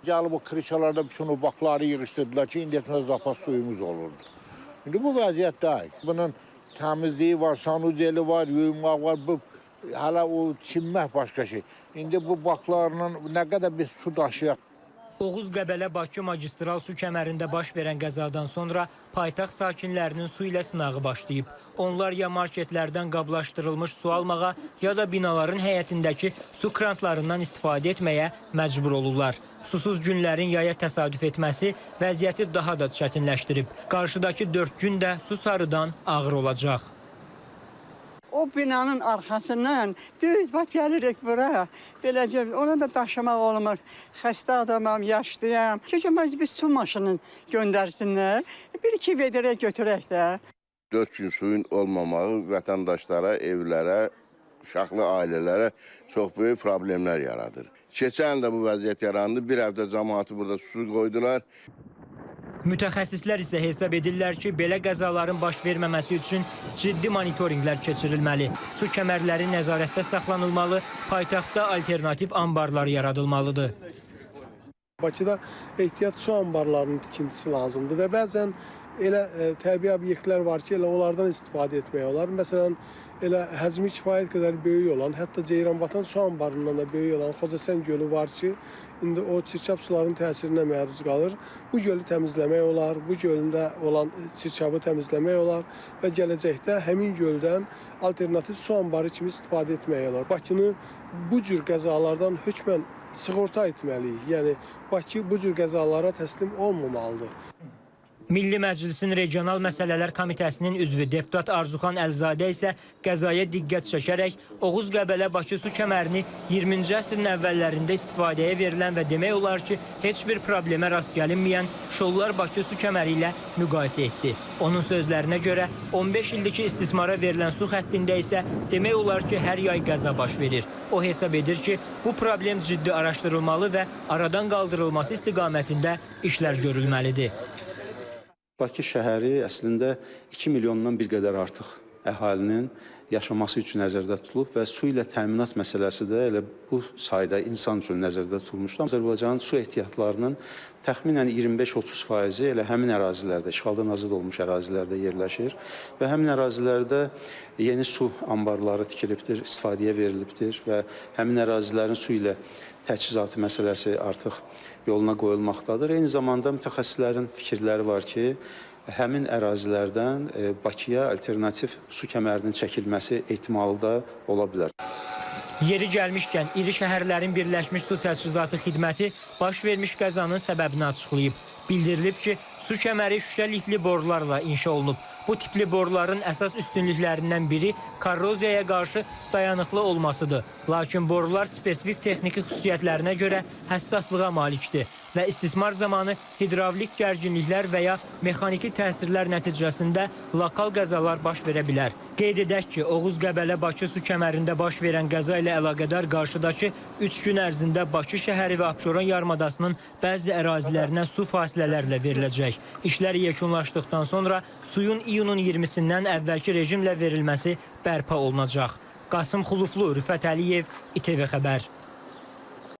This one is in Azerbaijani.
Gəlib o krişalarda bütün o bakları yığışdırdılar ki, indi zapas suyumuz olurdu. İndi bu vəziyyət deyil. Bunun təmizliyi var, sanuzeli var, yuyunmaq var, bu hələ o çimmək başqa şey. İndi bu baklarla nə qədər biz su daşıyaq. Oğuz-Qəbələ-Bakı magistral su kəmərində baş verən qəzadan sonra paytaxt sakinlərinin su ilə sınağı başlayıb. Onlar ya marketlərdən qablaşdırılmış su almağa, ya da binaların həyətindəki su krantlarından istifadə etməyə məcbur olurlar. Susuz günlərin yaya təsadüf etməsi vəziyyəti daha da çətinləşdirib. Qarşıdakı 4 gün də su sarıdan ağır olacaq. O binanın arxasından düz bat gəlirik bura. Beləcə ona da daşımaq olmur. Xəstə adamam, yaşlıyam. Çünki biz su maşını göndərsinlər. Bir-iki vedrə götürək də. 4 gün suyun olmamağı vətəndaşlara, evlərə, uşaqlı ailələrə çox böyük problemlər yaradır. Keçən il də bu vəziyyət yarandı. Bir həftə camaatı burada susuz qoydular. Mütəxəssislər isə hesab edirlər ki, belə qəzaların baş verməməsi üçün ciddi monitorinqlər keçirilməli, su kəmərləri nəzarətdə saxlanılmalı, paytaxtda alternativ anbarlar yaradılmalıdır. Bakıda ehtiyat su anbarlarının tikintisi lazımdır və bəzən elə təbii obyektlər var ki, elə onlardan istifadə etmək olar. Məsələn, elə həcmi kifayət qədər böyük olan, hətta Ceyranbatan su anbarından da böyük olan Xocasən gölü var ki, indi o çirkab suların təsirinə məruz qalır. Bu gölü təmizləmək olar, bu gölündə olan çirkabı təmizləmək olar və gələcəkdə həmin göldən alternativ su anbarı kimi istifadə etmək olar. Bakını bu cür qəzalardan hökmən sığorta etməliyik. Yəni, Bakı bu cür qəzalara təslim olmamalıdır. Milli Məclisin Regional Məsələlər Komitəsinin üzvü deputat Arzuxan Əlizadə isə qəzaya diqqət çəkərək Oğuz-Qəbələ-Bakı su kəmərini 20-ci əsrin əvvəllərində istifadəyə verilən və demək olar ki, heç bir problemə rast gəlinməyən Şollar-Bakı su kəməri ilə müqayisə etdi. Onun sözlərinə görə 15 ildir ki, istismara verilən su xəttində isə demək olar ki, hər yay qəza baş verir. O hesab edir ki, bu problem ciddi araşdırılmalı və aradan qaldırılması istiqamətində işlər görülməlidir. Bakı şəhəri əslində 2 milyondan bir qədər artıq əhalinin yaşaması üçün nəzərdə tutulub və su ilə təminat məsələsi də elə bu sayda insan üçün nəzərdə tutulmuşdur. Azərbaycanın su ehtiyatlarının təxminən 25-30% elə həmin ərazilərdə, işğaldan azad olmuş ərazilərdə yerləşir və həmin ərazilərdə yeni su anbarları tikilibdir, istifadəyə verilibdir və həmin ərazilərin su ilə təchizatı məsələsi artıq yoluna qoyulmaqdadır. Eyni zamanda mütəxəssislərin fikirləri var ki, həmin ərazilərdən Bakıya alternativ su kəmərinin çəkilməsi ehtimalı da ola bilər. Yeri gəlmişkən, iri şəhərlərin Birləşmiş Su Təchizatı Xidməti baş vermiş qəzanın səbəbini açıqlayıb. Bildirilib ki, su kəməri şüşə lifli borularla inşa olunub. Bu tipli boruların əsas üstünlüklərindən biri korroziyaya qarşı dayanıqlı olmasıdır. Lakin borular spesifik texniki xüsusiyyətlərinə görə həssaslığa malikdir və istismar zamanı hidravlik gərginliklər və ya mexaniki təsirlər nəticəsində lokal qəzalar baş verə bilər. Qeyd edək ki, Oğuz-Qəbələ-Bakı su kəmərində baş verən qəza ilə əlaqədar qarşıdakı 3 gün ərzində Bakı şəhəri və Abşeron yarımadasının bəzi ərazilərinə su fasilələrlə veriləcək. İşlər yekunlaşdıqdan sonra suyun iyunun 20-sindən əvvəlki rejimlə verilməsi bərpa olunacaq. Qasım Xuluflu, Rüfət Əliyev, İTV Xəbər.